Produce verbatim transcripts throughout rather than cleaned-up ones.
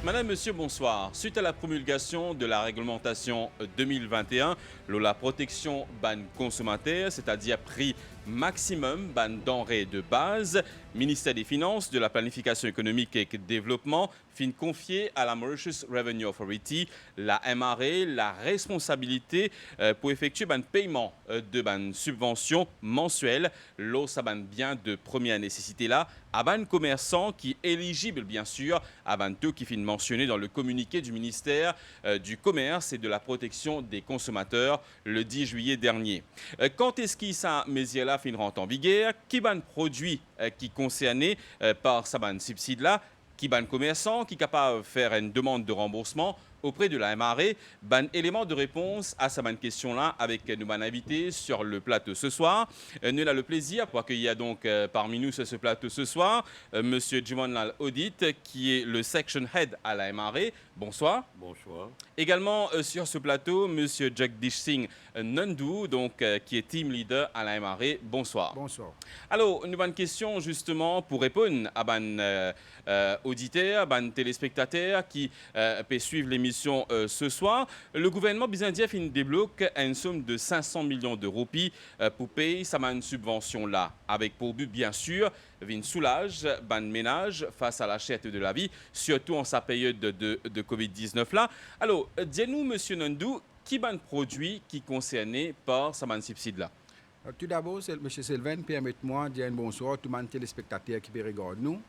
Madame, Monsieur, bonsoir. Suite à la promulgation de la réglementation deux mille vingt et un lor la proteksion bann konsomater, c'est-à-dire prix maximum bann denre de baz, Ministère des Finances, de la Planification économique et Développement finn konfie a la Mauritius Revenue Authority, la M R A, la responsabilite, euh, pou efektie bann peyman, euh, de bann sibvansion mansiel lor sa bann bien de première nécessité la, a bann komersan ki elizib, bien sir, a bann to ki finn mansione dan le communiqué du ministère, euh, du Commerce et de la Protection des Consommateurs le dix juillet dernier. Euh, kan eski sa mezir la finn rant an viger? Ki bann prodwi, euh, ki konserne, euh, par sa bann sibsid la? Ki bann komersan ki kapav fer enn demann de ranboursman auprès de la M R A? Bann eleman de repons a sa bann kestion la avek nou bann invite sur le plateau ce soir. Euh, nou ena le plezir pou akeyir donc, euh, parmi nou sur ce plateau ce soir, euh, Monsieur Jumonlal Audit, qui est le section head à la M R A. Bonsoir. Bonsoir. Également, euh, sur ce plateau, Monsieur Jagdish Singh, euh, Nandu, donc, euh, qui est team leader à la M R A. Bonsoir. Bonsoir. Alors, nou bann kestion, justement, pou reponn a bann, euh, euh, oditer, bann telespektater ki, euh, pe swiv lemision, euh, ce soir. Le gouvernman, bizin dir, finn deblok enn som de cinq cents millions de roupies, euh, pou pey sa bann sibvansion la, avek pou bi, bien sir, vinn soulaz bann menaz fas a la cherte de lavi, sirtou an sa period de, de, de covid diznef la. Alor, dir nou, Monsieur Nandu, ki bann prodwi ki konserne par sa bann sibsid la? Tou dabor, Sel-, Misie Sylvain, permet mwa dir enn bonswar tou bann telespektater ki pe regard nou.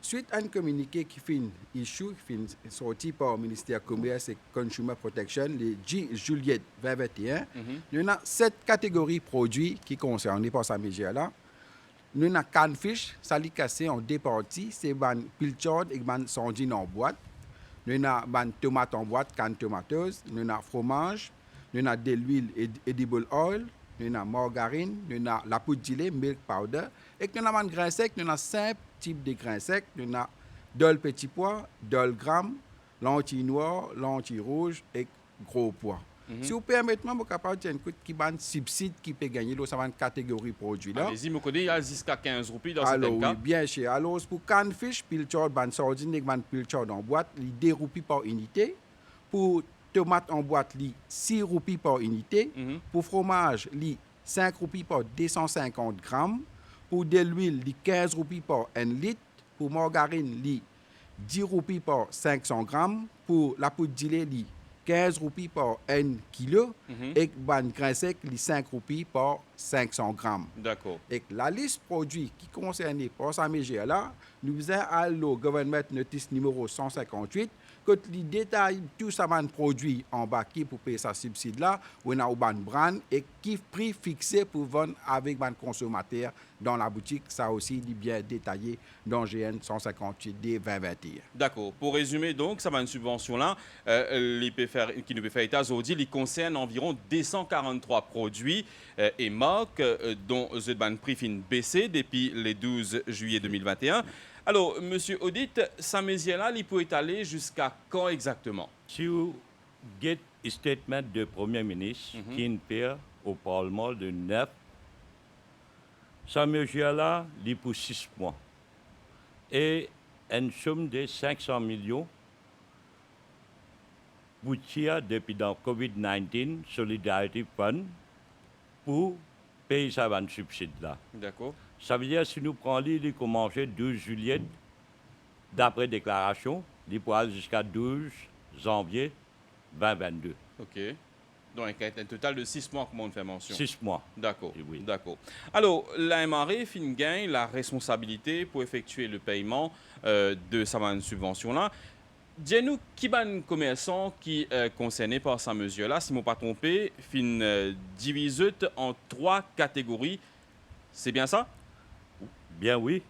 Swit a enn kominike ki finn issue, ki finn sorti par Minister Commerce et Consumer Protection le dis Juillet vingt vingt et un, nou ena set kategori prodwi ki konserne par sa mezir la. Nou ena kannfish, sa li kase an de parti, se bann pilchard ek bann sardinn an bwat. Nou ena bann tomat an bwat, canned tomatoes. Nou ena fromaz, nou ena delwil, ed-, edible oil, nou ena margarine, nou ena lapoud dile, milk powder, ek nou ena bann grin sek. Nou ena sinp tip de grin sek, nou ena dol peti pwa, dol gram, lantiy nwar, lantiy rouz ek gro pwa. Si ou permet mwa, mo kapav dir enn kout ki bann sibsid ki pe gagne lor sa bann kategori prodwi la. Alezi, mo kone li al ziska kinz roupi dan sertenn ka. Alor, wi, bien sir. Alor, pou kannfish, pilchard, bann sardinn ek bann pilchard an bwat, li de roupi par inite. Pou tomat an bwat, li sis roupi par inite. Pou fromaz, li sink roupi par de san sinkant gram. Pou delwil, li kinz roupi par enn lit. Pou margarine, li dis roupi par sink san gram. Pou lapoud dile, li kinz roupi par enn kilo. Ek bann grin sek, li sink roupi par sink san gram. Dakor. Ek lalis prodwi ki konserne par sa mezir la, nou bizin al lor Government Notice nimero san sinkant-wit, kot li detay tou sa bann prodwi anba ki pou pey sa sibsid la, ou ena ou bann brand ek ki pri fixe pou vann avek bann konsomater dan laboutik. Sa osi, li bien detaye dan G N san sinkant-wit de vin vin-e-enn. Dakor. Pou rezime, donk, sa bann sibvansion la, euh, li pe fer, ki nou pe fer eta zordi, li konsern anviron de san karant-trwa prodwi, euh, e mark, euh, don zot bann pri finn bese depi le douz zilye de mil vin-e-enn. Alor, Misie Audit, sa mezir la, li pou etale ziska kan exakteman? Si ou get statement de Premie Minis ki inn fer o Parlman le nef, sa mezir la, li pou sis mwa. E enn som de sink san milion pou tir depi dan covid nineteen Solidarity Fund pou pey sa bann sibsid la. Dakor. Savedir, si nou pran li, li koumanse douz zilye, dapre deklarasion, li pou al ziska douz zanvie vin vin-de. Ok. Donk, enn total de sis mwa, kouma ou fer mansion. Sis mwa. Dakor, wi. Dakor. Alor, la M R A finn gagn la responsabilite pou efektie le peyman, euh, de sa bann sibvansion la. Dir nou ki bann komersan ki, euh, konserne par sa mezir la, si mo pa tronpe, finn, euh, diviz zot an trwa kategori. Se bien sa? Bien wi.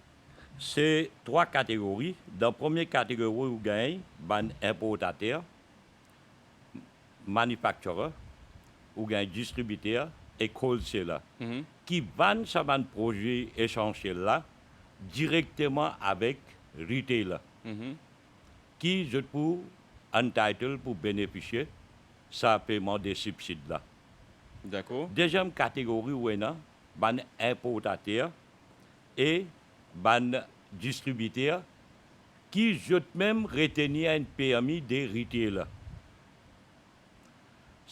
Se trwa kategori. Dan premie kategori, ou gagn bann inportater, manufacturer, ou gagn distribiter ek wholesaler, ki vann sa bann prodwi esansiel la direkteman avek retailer, ki zot pou entitled pou benefisie sa peyman de sibsid la. Dakor. Deziem kategori, ou ena bann inportater e bann distribiter ki zot mem retenir enn permi de retailer.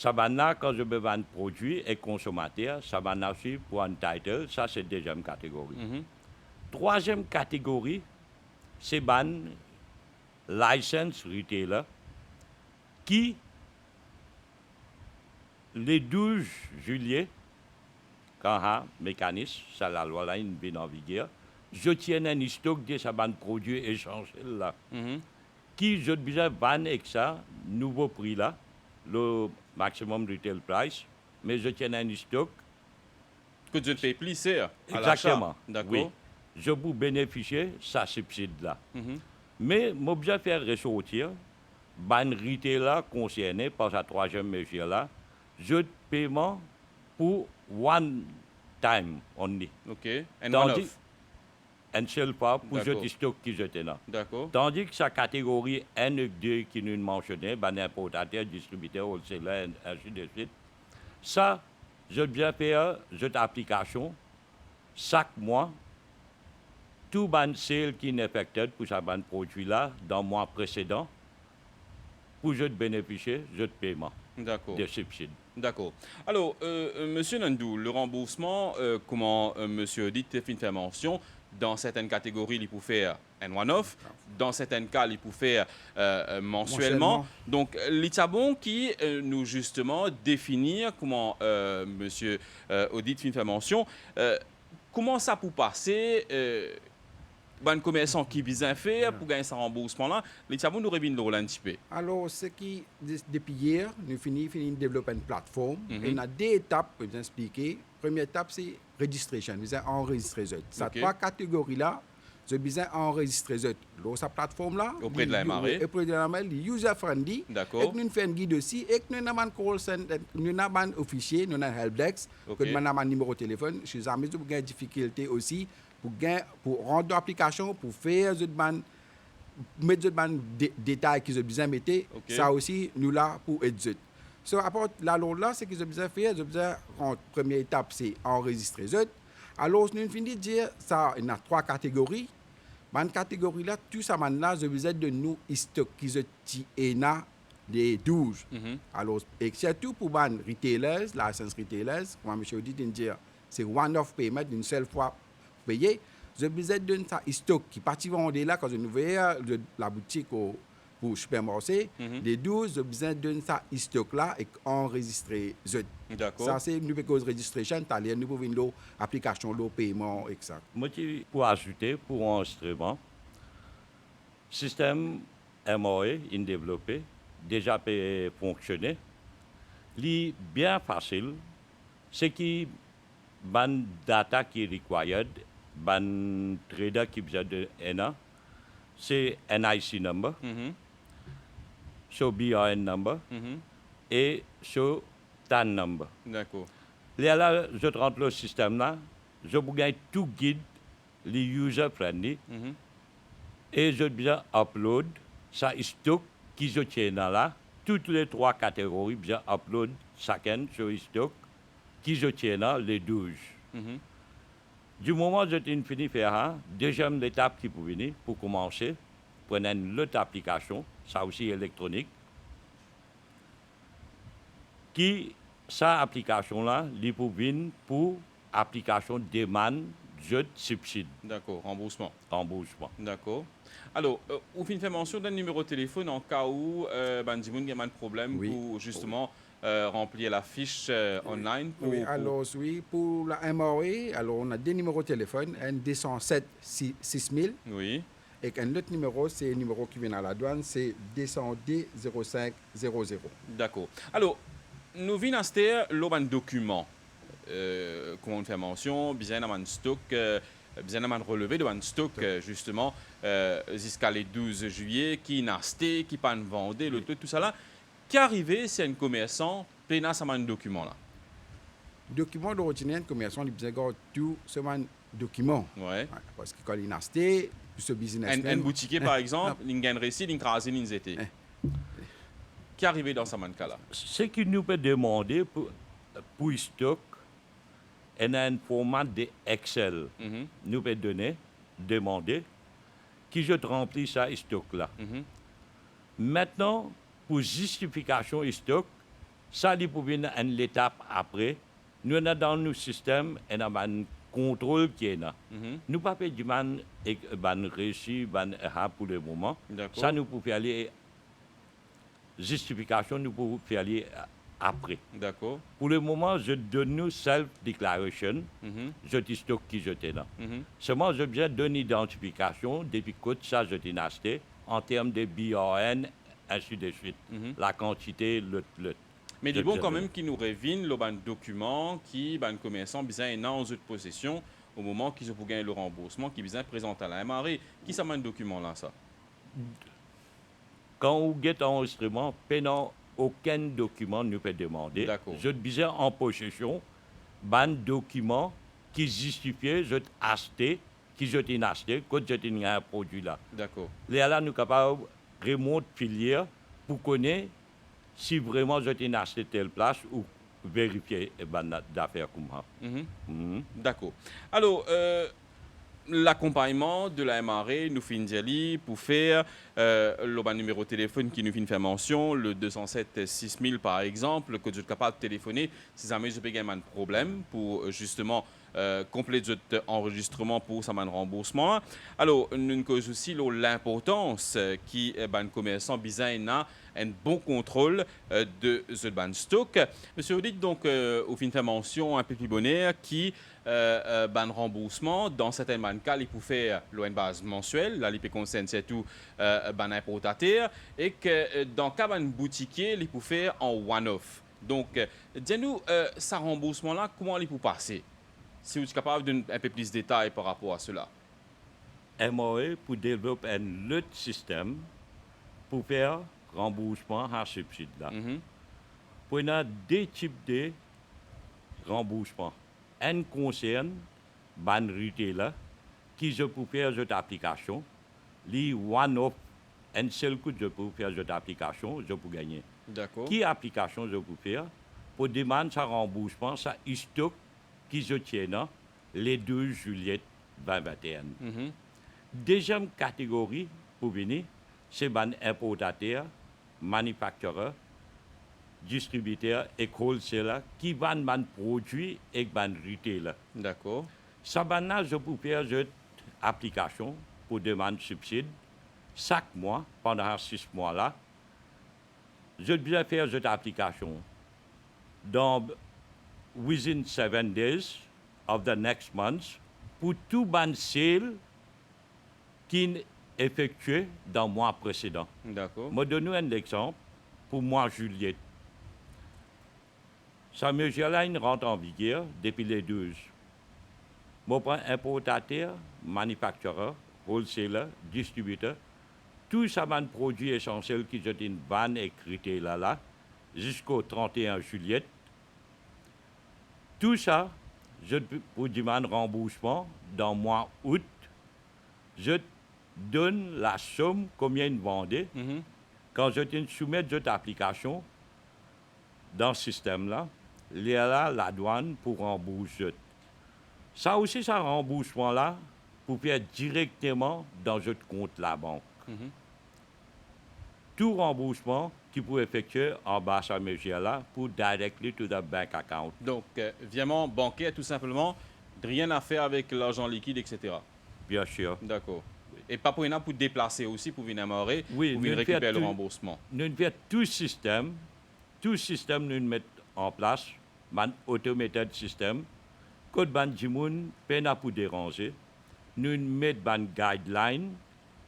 Sa bann la, kan zot pe vann prodwi ek konsomater, sa bann la osi pou entitled, sa se deziem kategori. Mhm. Trwaziem kategori, se bann license retailer ki le douz zilie, kan sa mekanis, sa lalwa la inn vinn an viger, zot ti ena enn stok de sa bann prodwi esansiel la, mhm, ki zot bizin vann ek sa nouvo pri la, lor maximum retail price, me zot ti ena enn stok. Kot zot pey pli ser a lasa. Exakteman, wi. Dakor. Zot pou benefisie sa sibsid la. Mhm. Me mo bizin fer resortir, bann retailer la konserne par sa trwaziem mezir la, zot peyman pou one time only. Ok, enn one-off. Enn sel fwa pou zot stok ki zot ena. Dakor. Dakor. Tandis ki sa kategori enn ek de ki nou mansione, bann inportater, distribiter, wholesale, enn, ensi de swit, sa, zot bizin fer zot aplikasion sak mwa, tou bann sale ki inn affected pou sa bann prodwi la dan mwa presedan, pou zot benefisie zot peyman, dakor, de sibsid. Dakor. Alor, euh, euh, Misie Nandou, le ranboursman, euh, kouma, euh, Misie Audit finn fer mansion, dan sertenn kategori, li pou fer enn one-off, dan sertenn ka, li pou fer, euh, euh, mansielman. Mansielman. Donk, li ti a bon ki, euh, nou zisteman definir kouma, euh, Misie, euh, Audit finn fer mansion, euh, kouma sa pou pase, euh, bann komersan ki bizin fer pou gagn sa ranboursman la, li ti a bon nou revinn lor la enn tipe. Alor, seki de-, depi yer, nou fini, fini devlop enn platform. Mhm. Ena de etap, pou bizin explike. Premie etap, se registration, bizin anrezistre zot. Sa, ok, trwa kategori la, zot bizin anrezistre zot lor sa platform la. Opre de la M R A. Li, opre de la M R A, li user friendly. Dakor. Ek nou fer enn gid osi, ek nou ena bann call center, nou ena bann ofisie, nou ena help desk, ok, kot nou ena bann nimero telefonn, si zame zot pou gagn difikilte osi, pou gagn, pou rant dan aplikasion, pou fer zot bann, met zot bann de-, detay ki zot bizin mete, ok, sa osi, nou la pou ed zot. So, apar lalord la, seki zot bizin fer, zot bizin rant, premie etap, se anrezistre zot. Alor, nou fini dir sa, ena trwa kategori. Bann kategori la, tou sa bann la, zot bizin donn nou stok ki zot ti ena le douz. Mhm. Alor, ek sirtou pou bann retailers, license retailers, kouma Misie Audit inn dir, se one-off payment, enn sel fwa peye. Zot bizin donn sa stok ki pa ti vande la, kan zot ouver, zot laboutik ou pou sipermarse, mhm, le douz, zot bizin donn sa stok la ek anrezistre zot. Dakor. Sa se, nou pe koz registration, taler nou pou vinn lor aplikasion, lor peyman, ek sa. Mo ti pou azoute pou anrezistreman, sistem M R A inn devlope, deza pe fonksione. Li bien fasil, seki bann data ki required, bann trader ki bizin de ena, se N I C number, mhm, so B R N number, mhm, e so TAN number. Dakor. Lerla zot rant lor sistem la, zot pou gagn tou gid, li user friendly, mhm, e zot bizin upload sa stok ki zot ti ena la, tou le trwa kategori bizin upload sakenn so stok ki zot ti ena le douz. Mhm. Dimoman zot inn fini fer sa, deziem letap ki pou vini, pou koumanse, pou ena enn lot aplikasion, sa osi elektronik, ki sa aplikasion la, li pou vinn pou aplikasion demann zot sibsid. Dakor, ranboursman. Ranboursman. Dakor. Alor, euh, ou finn fer mansion dan nimero telefonn, an ka ou, euh, bann dimoun gagn bann problem, wi, pou zisteman, euh, ranplir lafis, euh, wi, online pou, wi, pou alor, wi, pou la M R A, alor, nou ena de nimero telefonn, enn de san set sis mil. Wi. Ek enn lot nimero, se nimero ki vinn a ladwann, se de san de zero sink zero zero. Dakor. Alor, nou vinn aster lor bann dokiman. Euh, kouma ou fer mansion, bizin ena bann stok, euh, bizin ena bann releve de bann stok, stok, euh, zisteman, euh, ziska le douz zilie, ki inn aste, ki pa'nn vande, wi, loto, tousala. Ki arive si enn komersan pena sa bann dokiman la? Dokiman, lordiner, enn komersan, li bizin gard tou so bann dokiman. Wi. Wi, parski kan li inn aste, pou so biznes mem. Enn, enn boutikie, par exanp, li gagn resi, li kraze, li zete. Eh. Ki arive dan sa bann ka la? Seki nou pe demande pou, pou stok, ena enn forma de Excel. Mhm. Nou pe done, demande, ki zot ranpli sa stok la. Mhm. Mintnan, pou zistifikasion stok, sa li pou vinn enn letap apre. Nou ena dan nou sistem ena bann kontrol ki ena. Mhm. Nou pa pe dimann ek bann resi, bann, eh, pou lemoman. Dakor. Sa nou pou fer li zistifikasion, nou pou fer li, eh, apre. Dakor. Pou lemoman, zot donn nou self declaration, mhm, zot stok ki zot ena. Mhm. Selman, zot bizin donn idantifikasion depi kot sa zot inn aste, an term de B R N, ainsi de suite. Mhm. Lakantite, lot, lot. Me li bon kanmem ki nou revinn lor bann dokiman ki bann komersan bizin ena an zot posesion o moman ki zot pou gagn le ranboursman, ki bizin prezant a la M R A. Ki sa bann dokiman la, sa? Kan ou get anrezistreman, pena okenn dokiman nou pe demande. Dakor. Zot bizin an posesion bann dokiman ki zistifie zot aste, ki zot inn aste, kot zot inn gagn prodwi la. Dakor. Lerla nou kapav remont filier pou kone si vreman zot inn aste tel plas ou verifie bann zafer koumsa. Mhm. Mhm. Dakor. Alor, eh, lakonpagnman de la M R A, nou finn dir li pou fer, eh, lor bann nimero telefonn ki nou finn fer mansion, le deux cent sept six mille par exanp, kot zot kapav telefone si zame zot pe gagn bann problem pou, eh, zisteman, eh, konplet zot anrezistreman pou sa bann ranboursman. Alor, nou'nn koz osi lor linportans, eh, ki, eh, bann komersan bizin ena enn bon kontrol, eh, de zot bann stok. Misie Rodrigue, donk, eh, ou finn fer mansion inpe pli boner ki, eh, eh, bann ranboursman, dan sertin bann ka, li pou fer lor enn baz mansiel, la li pe konsern sirtou, eh, bann inportater, ek, eh, dan ka bann boutikie, li pou fer an one-off. Donk, eh, dir nou, eh, sa ranboursman la, kouma li pou pase? Si ou ti kapav donn inpe plis detay par rapor a sela. M R A pou devlop enn lot sistem pou fer ranboursman sa sibsid la. Mhm. Pou ena de tip de ranboursman. Enn konsern bann retailer ki zot pou fer zot aplikasion, li one-off, enn sel kout zot pou fer zot aplikasion, zot pou gagne. Dakor. Ki aplikasion zot pou fer? Pou demann sa ranboursman, sa stok ki zot ti ena le douz zilye vin vin-e-enn. Mhm. Deziem kategori pou vini, se bann inportater, manufacturer, distribiter ek wholesaler ki vann bann prodwi ek bann retailer. Dakor. Sa bann la, zot pou fer zot aplikasion pou demann sibsid sak mwa pandan sa sis mwa la. Zot bizin fer zot aplikasion dan, within seven days of the next month, pou tou bann sale ki'nn efektie dan mwa presedan. Dakor. Mo donn ou enn lexanp pou mwa zilye. Sa mezir la inn rant an viger depi le douz. Mo pran inportater, manufacturer, wholesaler, distributer, tou sa bann prodwi esansiel ki zot inn vann ek retailer la, ziska trant-e-enn zilye. Tou sa, zot pou dimann ranboursman dan mwa out. Zot donn lasom konbien inn vande. Mhm. Kan zot inn soumet zot aplikasion dan sistem la, lerla ladwann pou ranbours zot. Sa osi, sa ranboursman la pou fer direkteman dan zot kont labank. Mhm. Tou ranboursman ki pou efektie anba sa mezir la pou directly to the bank account. Donk, eh, virman banker, tou sinpleman, rien a fer avek larzan likid, et cetera. Bien sir. Dakor. E pa pou ena pou deplase osi pou vinn M R A, wi, pou vinn rekiper le ranboursman. Nou'nn fer tou sistem, tou sistem nou'nn met an plas, bann automated system, kot bann dimoun pena pou deranze. Nou'nn met bann guideline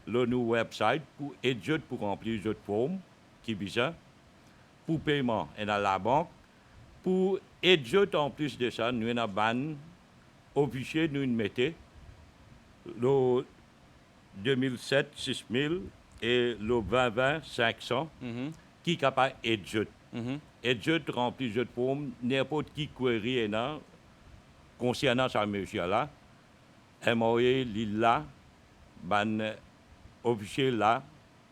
lor nou website pou ed zot pou ranpli zot form ki bizin, pou peyman ena labank, pou ed zot. Anplis de sa, nou ena bann ofisie nou'nn mete lor de mil set, sis mil e lor vin vin, sink san, mhm, ki kapav ed zot. Mhm. Ed zot ranpli zot form, ninport ki query ena konsernan sa mezir la, M R A li la, bann ofisie la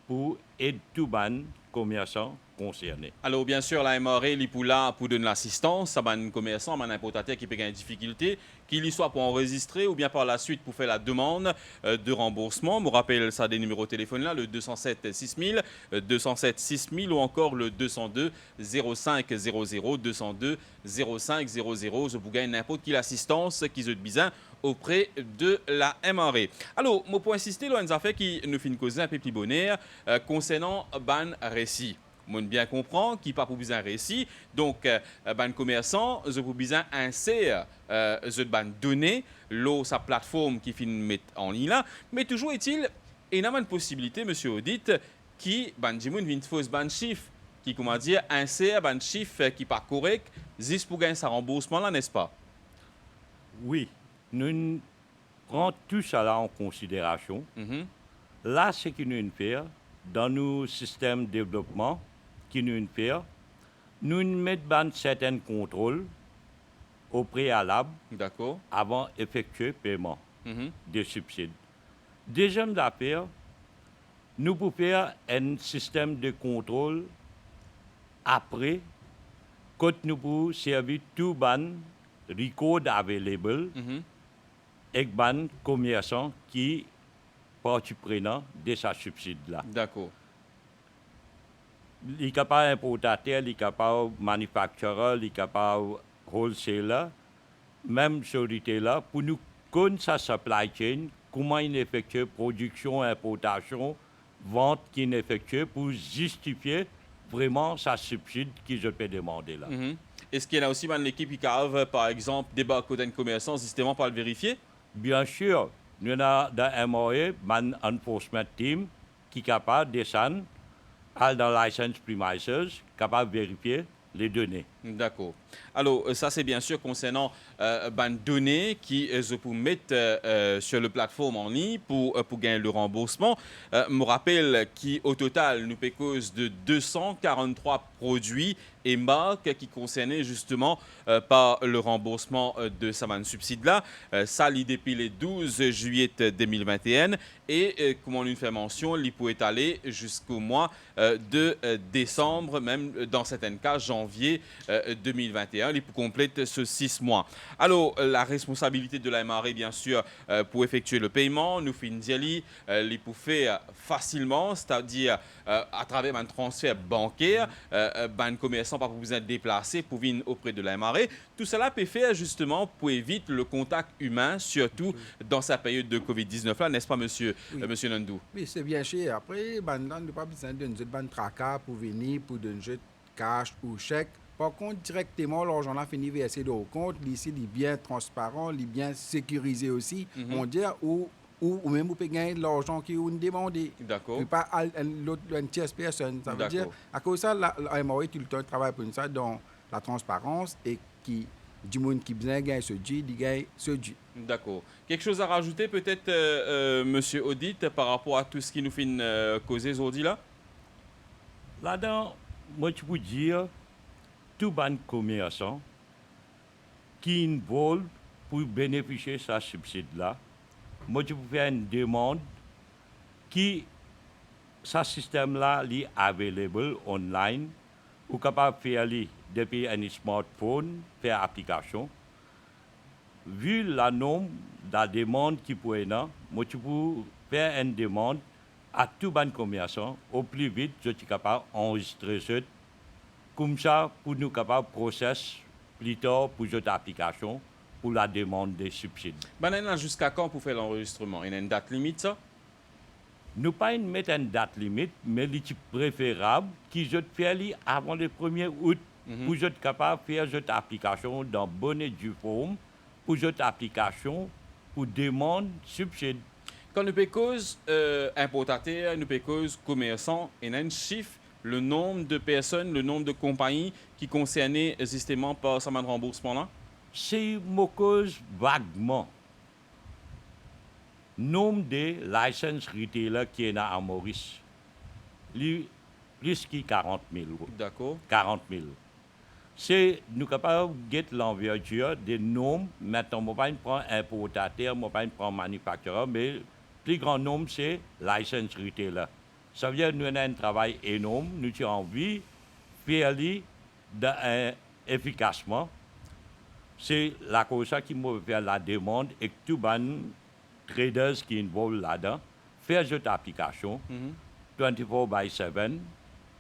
pou ed tou bann komersan konserne. Alor, bien sir, la M R A, li pou la pou donn lasistans a bann komersan, bann inportater ki pe gagn difikilte, ki li swa pou anrezistre oubien par laswit pou fer lademann, euh, de ranboursman. Mo rapel sa de nimero telefonn la, le deux cent sept six mille, euh, deux cent sept six mille ou ankor le deux cent deux zéro cinq zéro zéro, deux cent deux zéro cinq zéro zéro. Zot pou gagn ninport ki lasistans ki zot bizin opre de la M R A. Alor, mo pou insiste lor enn zafer ki nou finn koze inpe pli boner, euh, konsernan bann resi. Mo'nn bien konpran ki pa pou bizin resi. Donk, euh, bann komersan, zot pou bizin inser, euh, zot bann done lor sa platform ki finn met an lign la. Me touzour etil, ena bann posibilite, Misie Odit, ki bann dimoun vinn fos bann sif, ki, koumadir, inser bann sif, euh, ki pa korek, zis pou gagn sa ranboursman la, nespa? Wi, nou pran tou sala an konsiderasion. Mhm. La, seki nou finn fer dan nou sistem devlopman ki nou finn fer, nou finn met bann sertin kontrol o prealab, dakor, avan efektie peyman, mhm, de sibsid. Deziem zafer, nou pou fer enn sistem de kontrol apre, kot nou pou servi tou bann record available, mhm, ek bann komersan ki parti prenan de sa sibsid la. Dakor. Li kapav inportater, li kapav manufacturer, li kapav wholesaler, mem so retailer, pou nou konn sa supply chain, kouma inn efektie prodiksion, inportasion, vant ki inn efektie pou zistifie vreman sa sibsid ki zot pe demande la. Mhm. Eski ena osi bann lekip ki kapav, par exanp, debark kot enn komersan, zisteman pou al verifie? Bien sir, nou ena dan M R A bann enforcement team ki kapav desann, al dan license premises, kapav verifie le done. Dakor. Alor, euh, sa se bien sir konsernan, euh, bann done ki, euh, zot pou met, euh, euh, sur le platform an lign pou, euh, pou gagn le ranboursman. Euh, mo rapel ki o total, nou pe koz de deux cent quarante-trois produi e mark ki konserne zisteman, euh, par le ranboursman, euh, de sa bann sibsid la. Euh, sa, li depi le douze juillet deux mille vingt et un. E, euh, kouma nou fer mansion, li pou etale ziska mwa, euh, de, euh, desanm, mem, euh, dan sertin ka, zanvie, euh, deux mille vingt et un, li pou konplet so sis mwa. Alor, la responsabilite de la M R A, bien sir, euh, pou efektie le peyman, nou finn dir li, euh, li pou fer fasilman, setadir, euh, atraver bann transfer banker, euh, euh, bann komersan pa pou bizin deplase pou vinn opre de la M R A. Tousala pe fer zisteman pou evit le kontak imin, sirtou, mhm, dan sa period de covid dix-neuf la, nespa, misie, wi, euh, misie Nandou? Wi, se bien sir. Apre, bann la, nou pa bizin donn zot bann traka pou vini, pou donn zot cash ou sek. Par kont, direkteman, larzan la fini verse dan ou kont, li si li bien transparan, li bien sekirize osi. Mhm. Mon dir, ou, ou, ou mem ou pe gagn larzan ki ou'nn demande. Dakor. Li pa al enn lot, enn tiers personn. Sa ve dir, dakor, akoz sa, la, la M R A toultan travay pou sa, dan latransparans e ki dimoun ki bizin gagn so due, li gagn so due. Dakor. Kiksoz a razoute petet, euh, euh, misie Odit, par rapor a tou seki nou finn, euh, koze zordi la? Ladan, mo ti pou dir, tou bann komersan ki involve pou benefisie sa sibsid la, mo ti pou fer enn demann ki sa sistem la, li available online, ou kapav fer li depi enn smartphone, fer aplikasion. Vi lanom lademann ki pou ena, mo ti pou fer enn demann a tou bann komersan, o pli vit zot ti kapav anrezistre zot, koumsa pou nou kapav proses pli tar pou zot aplikasion pou lademann de sibsid. Bann la ena ziska kan pou fer lanrezistreman? Ena enn dat limit sa? Nou pa inn met enn dat limit, me li ti preferab ki zot fer li avan le premie out, mhm, pou zot kapav fer zot aplikasion dan bonn e due form pou zot aplikasion pou demann sibsid. Kan nou pe koz, euh, inportater, nou pe koz komersan, ena enn sif, le nombre de personn, le nombre de konpagni ki konserne zisteman par sa bann ranboursman la? Si mo koz vagman, nom de license retailer ki ena a Moris, li plis ki karant mil. Dakor. Karant mil. Se nou kapav get lanvertir de nom. Aster, mo pa inn pran inportater, mo pa inn pran manufacturer, me pli gran nom se license retailer. Savedir nou ena enn travay enorm, nou ti anvi fer li dan, eh, efikasman. Se lakoz sa ki mo fer lademann ek tou bann traders ki involve ladan, fer zot aplikasion, mhm, twenty-four by seven,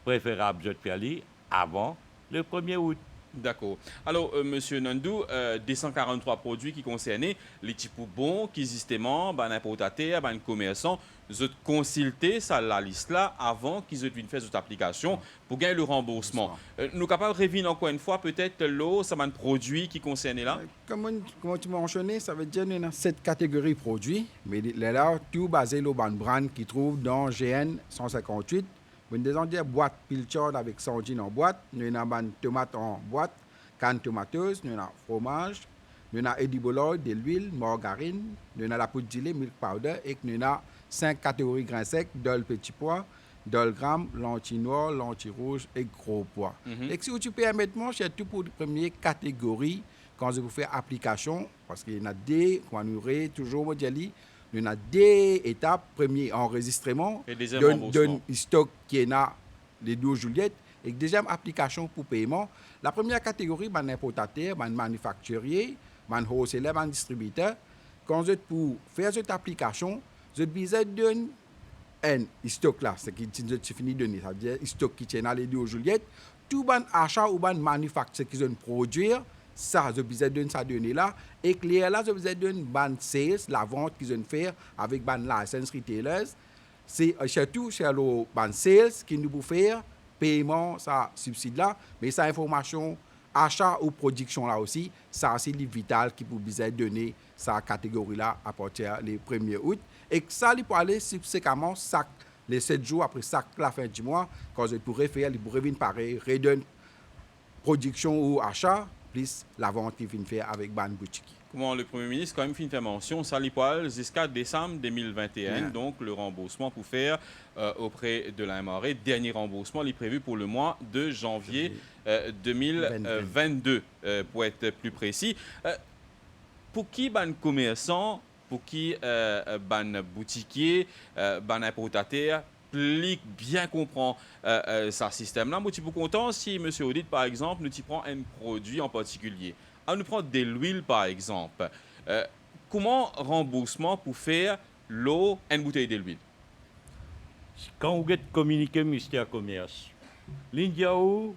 preferab zot fer li avan le premie out. Dakor. Alor, eh, Misie Nandou, eh, de san karann-trwa prodwi ki konserne, li ti pou bon ki zisteman bann inportater, bann komersan, zot konsilte sa lalis la avan ki zot vinn fer zot aplikasion pou gagn le ranboursman. Ranboursman. Eh, nou kapav revinn ankor enn fwa petet lor sa bann prodwi ki konserne la? Eh, kouma, kouma ti mansione, savedir nou ena set kategori prodwi, me li, lerla tou baze lor bann brand ki trouv dan G N san sinkant-wit. Mo deza dir bwat Pilchard avek sardinn an bwat, nou ena bann tomat an bwat, canned tomatoes, nou ena fromaz, nou ena edible oil, delwil, margarinn, nou ena lapoud dile, milk powder, ek nou ena sink kategori grin sek, dol peti pwa, dol gram, lanti nwar, lanti rouz ek gro pwa. Mhm. Ek si ou ti permet mwa, sirtou pou premie kategori, kan zot pou fer aplikasion, parski ena de, kouma nou re, touzour mo dir li, nou ena de etap, premie anrezistreman, e deziem donn, ranboursman, donn stok ki ena le douz Zilye, ek deziem aplikasion pou peyman. Lapremier kategori, bann inportater, bann manifaktirie, bann wholesaler, bann distribiter, kan zot pou fer zot aplikasion, zot bizin donn enn stok la, seki ti, zot ti fini done, savedir stok ki ti ena le douz Zilye, tou bann asa ou bann manifaktir ki zot prodwir, sa, zot bizin donn sa done la, ek lerla zot bizin donn bann sales, lavant ki zot fer avek bann licensed retailers, se, eh, sirtou, se lor bann sales ki nou pou fer peyman sa sibsid la, me sa informasion asa ou prodiksion la osi, sa osi li vital ki pou bizin done sa kategori la apartir le premie out, ek sa li pou ale sibsekaman sak le set zour apre sak lafin di mwa, kan zot pou refer, li pou revinn parey, redonn prodiksion ou asa, plis lavant ki finn fer avek bann boutik. Kouma le Premie Minis kanmem finn fer mansion, sa li pou al ziska desam de mil vinte-enn, bien, donk le ranboursman pou fer, euh, auprès de la M R A. Dernie ranboursman, li previ pou le mwa de zanvie, euh, de mil vennde, euh, pou et pli presi. Euh, pou ki bann komersan, pou ki, euh, bann boutikie, euh, bann inportater pli bien konpran, euh, euh, sa sistem la. Mo ti pou kontan si, Misie Audit, par exanp, nou ti pran enn prodwi an partikilie. Anou pran delwil, par exanp. Euh, kouma ranboursman pou fer lor enn boutey delwil? Kan ou get kominike Minister Komers, li dir ou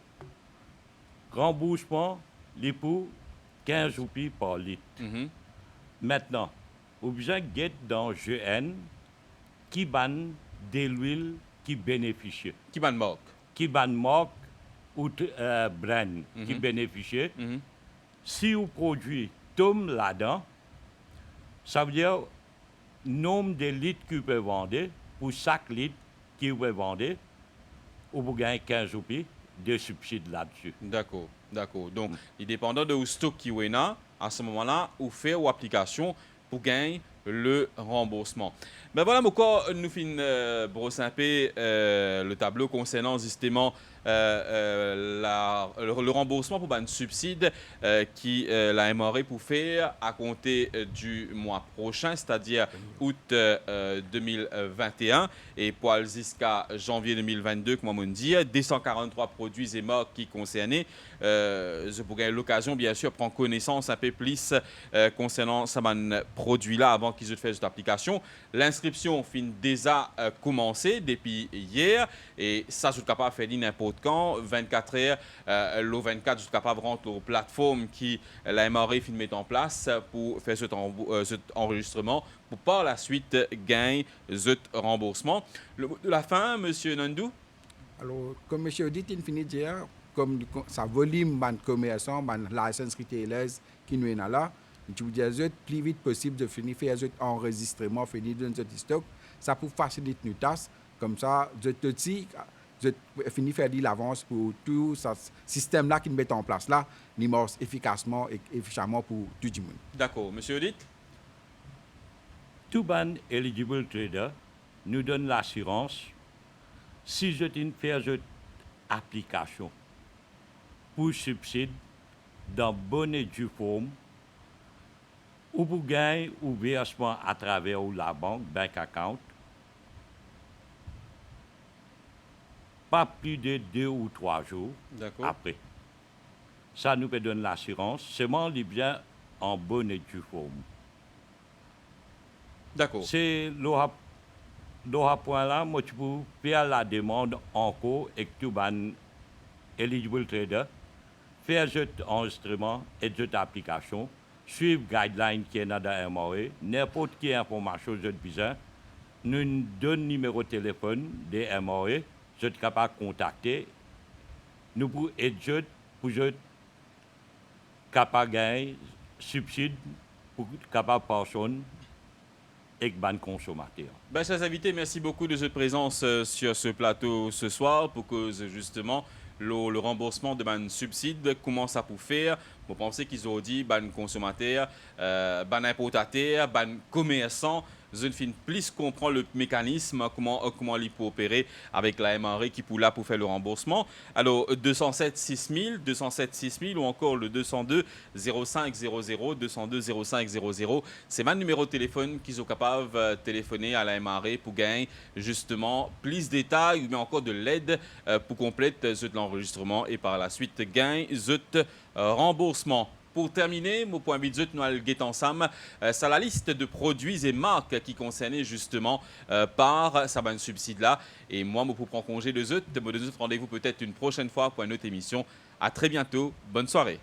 ranboursman, li pou kinz roupi par lit. Mhm. Aster, ou bizin get dan G N ki bann delwil ki benefisie. Ki bann mark? Ki bann mark ou t-, euh, brand ki, mhm, benefisie. Mhm. Si ou prodwi tom ladan, savedir nonb de lit ki ou pe vande, pou sak lit ki ou pe vande, ou pou gagn kinz roupi de sibsid ladsi. Dakor, dakor. Donk, mm, li depandan de ou stok ki ou ena, a se moman la, ou fer ou aplikasion pou gagn le ranboursman. Be vwala, mo krwar nou finn, euh, bros inpe, euh, le tablo konsernan zisteman, euh, euh, la, le, le ranboursman pou bann sibsid, euh, ki, euh, la M R A pou fer akonte, euh, di mwa prosin, setadir out, euh, euh, de mil vinte-enn, e pou al ziska zanvie de mil vennde, kouma mo dir, de san karann-trwa prodwi e mark ki konserne. Euh, zot pou gagn lokazion, biensir, pran konesans inpe plis, euh, konsernan sa bann prodwi la avan ki zot fer zot aplikasion. Linskripsion finn deza, euh, koumanse depi yer, e sa, zot kapav fer li ninport kan, vennkat er, euh, lor vennkat, zot kapav rant lor platform ki la M R A finn met an plas pou fer zot anbo-, euh, zot anrezistreman, pou par laswit gagn zot ranboursman. Le mot de la fin, Misie Nandou? Alor, kouma Misie Audit inn fini dir, kouma li kon-, sa volim bann komersan, bann licensed retailers ki nou ena la, nou ti pou dir zot, pli vit posib, zot fini fer zot anrezistreman, fini donn zot stok, sa pou fasilit nou tas, koumsa, zot osi, zot fini fer li lavans pou tou sa s-, sistem la ki nou met an plas la, li mars efikasman ek efikaseman pou tou dimoun. Dakor. Misie Audit? Tou bann eligible trader, nou donn lasirans, si zot inn fer zot aplikasion pou sibsid dan bonn e di form, ou pou gagn ou versman atraver ou labank, bank account, pa pli de de ou trwa zour Dakor. apre. Sa nou pe donn lasirans, selman li bizin an bonn e due form. Dakor. Se lor sa, lor sa pwin la, mo ti pou fer lademann ankor ek tou bann eligible trader, fer zot anrezistreman, ed zot aplikasion, swiv guideline ki ena dan M R A, ninport ki informasion zot bizin, nou donn nimero telefonn de M R A, zot kapav kontakte, nou pou ed zot, pou zot kapav gagn sibsid, pou kapav pass on ek bann konsomater. Ben, chers invités, merci beaucoup de votre présence euh, sur ce plateau ce soir pour cause justement le, le remboursement de bann subsid, kouma sa pou fer. Mo panse ki zordi bann konsomater, euh, bann inportater, bann komersan, zot finn plis konpran le mekanism, kouma, kouma li pou opere avek la M R A ki pou la pou fer le remboursement. Alors, deux cent sept six mille, deux cent sept six mille ou encore le deux cent deux zéro cinq zéro zéro, deux cent deux zéro cinq zéro zéro, se bann nimero telefonn ki zot kapav euh, telefone a la M R A pou gagn justement plis detay oubien ankor de led euh, pou konplet zot lanrezistreman e par la suite gagn zot euh, remboursement. Pour terminer, mo pou invit zot nou al get ansam euh, sa lalist de produits et marques ki konserne justement euh, par sa bann subsid la. E mwa, mo pou pran konze de zot, mo donn zot randevou petet une prochaine fois pour une autre émission. À très bientôt, bonne soirée.